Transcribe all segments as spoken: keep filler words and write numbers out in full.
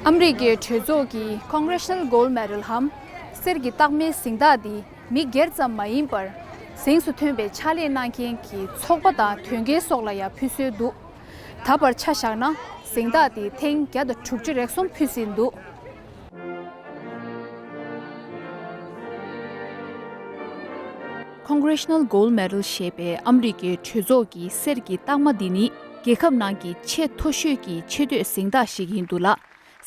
ཨ་མི་རི་ཀའི་གྲོས་ཚོགས་ཀྱི་Congressional Gold Medal་འམ་གསེར་གྱི་རྟགས་མའི་གཟེངས་རྟགས་འདི་མི་སྒེར་ཙམ་མ་ཡིན་པར། གཟེངས་སུ་ཐོན་པའི་ཕྱག་ལས་གནང་མཁན་གྱི་ཚོགས་པ་དང་དོན་རྐྱེན་སོགས་ལ་ཡང་ཕུལ་སྲོལ་འདུག་ད་བར་ཆ་བཞག་ན། གཟེངས་རྟགས་དེ་ཐེངས་བརྒྱ་དང་དྲུག་ཅུ་རེ་གསུམ་ཕུལ་ཟིན་འདུག Congressional Gold Medal་ཞེས་པའི་ཨ་མི་རི་ཀའི་གྲོས་ཚོགས་ཀྱི་གསེར་གྱི་རྟགས་མ་འདི་ནི། རྒྱལ་ཁབ་ནང་གི་ཆེས་མཐོ་ཤོས་ཀྱི་ཆེ་བསྟོད་གཟེངས་རྟགས་ཤིག་ཡིན་འདུག་ལ།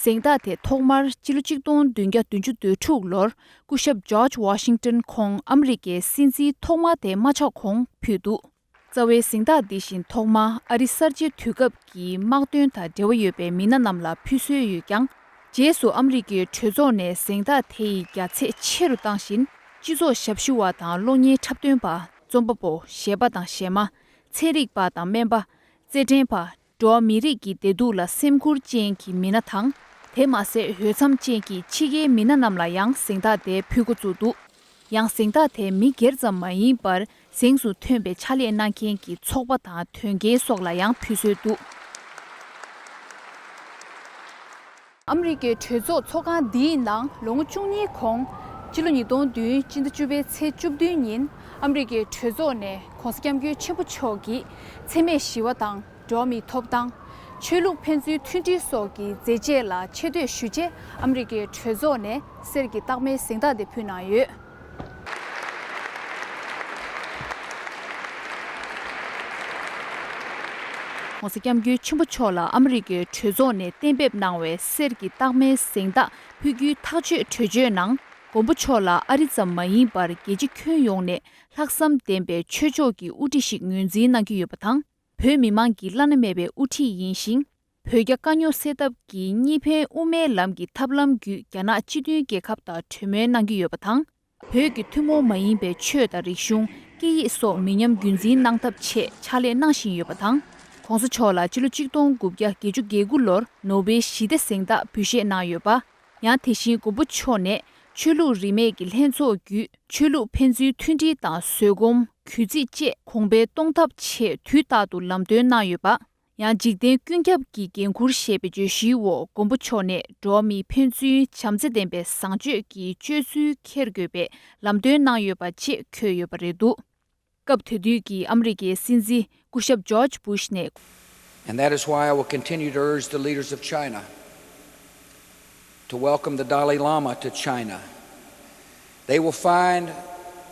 གཟེངས་རྟགས་དེ་ཐོག་མར་སྤྱི་ལོ་གཅིག་སྟོང་བདུན་བརྒྱ་བདུན་ཅུ་དོན་དྲུག་ལོར་སྐུ་ཞབས་George Washington་ཁོང་ཨ་མི་རི་ཀའི་སྲིད་འཛིན་ཐོག་མ་དེ་མ་ཆགས་གོང་ཕུལ་འདུག་རྩ་བའི་གཟེངས་རྟགས་འདི་བཞིན་ཐོག་མར་ཨ་རི་གསར་བརྗེ་དུས་སྐབས་ཀྱི་དམག་དོན་དང་འབྲེལ་བ་ཡོད་པའི་མི་སྣ་རྣམས་ལ་ཕུལ་སྲོལ་ཡོད་ཀྱང་། རྗེས་སུ་ཨ་མི་རི་ཀའི་གྲོས་ཚོགས་ནས་གཟེངས་རྟགས་དེ་ཡི་རྒྱ་ཚད་ཆེ་རུ་བཏང་བཞིན། སྤྱི་ཚོགས་ཞབས་ཞུ་བ་དང་གློག་བརྙན་འཁྲབ་སྟོན་པ། རྩོམ་པ་པོ། གཞས་པ་དང་གཞས་མ། ཚན་རིག་པ་དང་སྨན་པ། རྩེད་འགྲན་པ། འགྲོ་བ་མིའི་རིགས་ཀྱི་བདེ་སྡུག་ལ་སེམས་ཁུར་ཅན་གྱི་མི་སྣ་དང་། དེ་མ་ཟད་འོས་འཚམ་ཅན་གྱི་ཕྱི་རྒྱལ་མི་སྣ་རྣམས་ལ་ཡང་གཟེངས་རྟགས་དེ་ཕུལ་འགོ་བཙུགས་འདུག་ཡང་གཟེངས་རྟགས་དེ་མི་སྒེར་ཙམ་མ་ཡིན་པར། གཟེངས་སུ་ཐོན་པའི་ཕྱག་ལས་གནང་མཁན་གྱི་ཚོགས་པ་དང་དོན་རྐྱེན་སོགས་ལ་ཡང་ཕུལ་སྲོལ་འདུག་ཨ་མི་རི་ཀའི་གྲོས་ཚོགས་ཚོགས་ཁང་འདིའི་ནང་ལོ་ངོ་བཅུ་གཉིས་གོང་། སྤྱི་ལོ་ཉིས་སྟོང་བདུན་སྤྱི་ཟླ་བཅུ་པའི་ཚེས་བཅུ་བདུན་ཉིན། ཨ་མི་རི་ཀའི་གྲོས་ཚོགས་ནས་༸གོང་ས་༸སྐྱབས་མགོན་ཆེན་པོ་མཆོག་གི་འཚེ་མེད་ཞི་བ་དང་། འགྲོ་བ་མིའི་ཐོབ་ཐང་། ཆོས་ལུགས་ཕན་ཚུན་མཐུན་སྒྲིལ་སོགས་ཀྱི་མཛད་རྗེས་ལ་ཆེ་བསྟོད་ཞུ་ཆེད། ཨ་མི་རི་ཀའི་གྲོས་ཚོགས་ནས་གསེར་གྱི་རྟགས་མའི་གཟེངས་རྟགས་དེ་ཕུལ་གནང་ཡོད། ༸གོང་ས་༸སྐྱབས་མགོན་ཆེན་པོ་མཆོག་ལ་ཨ་མི་རི་ཀའི་གྲོས་ཚོགས་ནས་གཏན་འབེབས་གནང་བའི་གསེར་གྱི་རྟགས་མའི་གཟེངས་རྟགས་ཕུལ་རྒྱུའི་ཐག་གཅོད་གྲོས་ཆོད་ནང་། མགོན་པོ་མཆོག་ལ་ཨ་རི་ཙམ་མ་ཡིན་པར་རྒྱལ་སྤྱི་ཁྱོན་ཡོངས་ནས་ལྷག་བསམ་ལྡན་པའི་ཆོས་ཕྱོགས་ཀྱི་དབུ་ཁྲིད་ཞིག་ངོས་འཛིན་གནང་གི་ཡོད་པ་དང་། བོད་མི་མང་གི་བླ་ན་མེད་པའི་དབུ་ཁྲིད་ཡིན་ཞིང་། བོད་རྒྱ་དཀའ་རྙོག་སེལ་ཐབས་ཀྱི་གཉིས་ཕན་དབུ་མའི་ལམ་གྱི་ཐབས་ལམ་བརྒྱུད་རྒྱ་ནག་སྤྱི་མཐུན་རྒྱལ་ཁབ་དང་གྲོས་མོལ་གནང་གི་ཡོད་པ་དང་། བོད་ཀྱི་ཐུན་མོང་མ་ཡིན་པའི་ཆོས་དང་རིག་གཞུང་། སྐད་ཡིག་སོགས་མི་ཉམས་རྒྱུན་འཛིན་གནང་ཐབས་ཆེད་ཕྱག་ལས་གནང་བཞིན་ཡོད་པ་དང་། ༸གོང་ས་མཆོག་ལ་སྤྱི་ལོ་གཅིག་སྟོང་དགུ་བརྒྱ་བརྒྱད་ཅུ་གྱ་དགུ་ལོར་ནོ་བེལ་ཞི་བདེ་གཟེངས་རྟགས་འབུལ་བཞེས་གནང་ཡོད་པ། ཡང་དེ་བཞིན་མགོན་པོ་མཆོག་ནས་ཆོས་ལུགས་རིས་མེད་ཀྱི་ལྷན་ཚོགས་བརྒྱུད་ཆོས་ལུགས་ཕན་ཚུན་མཐུན་སྒྲིལ་དང་བཟོད་སྒོམ། གུས་བརྩི་བཅས་གོང་འཕེལ་གཏོང་ཐབས་ཆེད་དུས་རྟག་ཏུ་ལམ་སྟོན་གནང་ཡོད་པ། ཡང་འཇིག་རྟེན་ཀུན་ཁྱབ་ཀྱི་འགན་ཁུར་ཞེས་པའི་བརྗོད་གཞིའི་འོག་མགོན་པོ་མཆོག་ནས་འགྲོ་བ་མིའི་ཕན་ཚུན་བྱམས་བརྩེ་ལྡན་པའི་བཟང་སྤྱོད་ཀྱི་སྤྱོད་ཚུལ་འཁྱེར་དགོས་པའི་ལམ་སྟོན་གནང་ཡོད་པ་བཅས་འཁོད་ཡོད་པ་རེད་འདུག་སྐབས་དེ་དུས་ཀྱི་ཨ་མི་རི་ཀའི་སྲིད་འཛིན་སྐུ་ཞབས་ཇོརྗ་བུཤ་ནས། And that is why I will continue to urge the leaders of China to welcome the Dalai Lama to China. They will find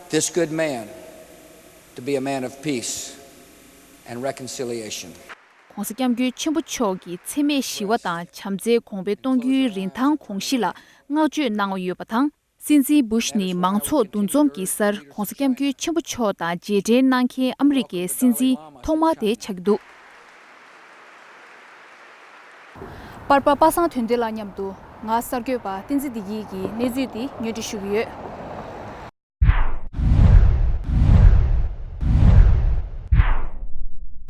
this good man to be a man of peace and reconciliation. ༸གོང་ས་༸སྐྱབས་མགོན་ཆེན་པོ་མཆོག་གི་འཚེ་མེད་ཞི་བ་དང་བྱམས་བརྩེ་གོང་འཕེལ་གཏོང་རྒྱུའི་རིན་ཐང་གོང་གཞི་ལ་བསྔགས་བརྗོད་གནང་ཡོད་པ་དང་། སྲིད་འཛིན་བུཤ་ནི་མང་ཚོགས་འདུ་འཛོམས་ཀྱི་སར་༸གོང་ས་༸སྐྱབས་མགོན་ཆེན་པོ་མཆོག་དང་རྗེས་དྲན་གནང་མཁན་ཨ་མི་རི་ཀའི་སྲིད་འཛིན་ཐོག་མ་དེ་ཆགས་ཀྱི་འདུག་པར་པ་པ་སངས་དོན་ལྡན་ལགས་མཉམ་དུ་ང་གསར་འགོད་པ་བསྟན་འཛིན་བདེ་སྐྱིད་ཀྱིས་གནས་ཚུལ་འདི་སྙན་སྒྲོན་ཞུ་གི་ཡོད།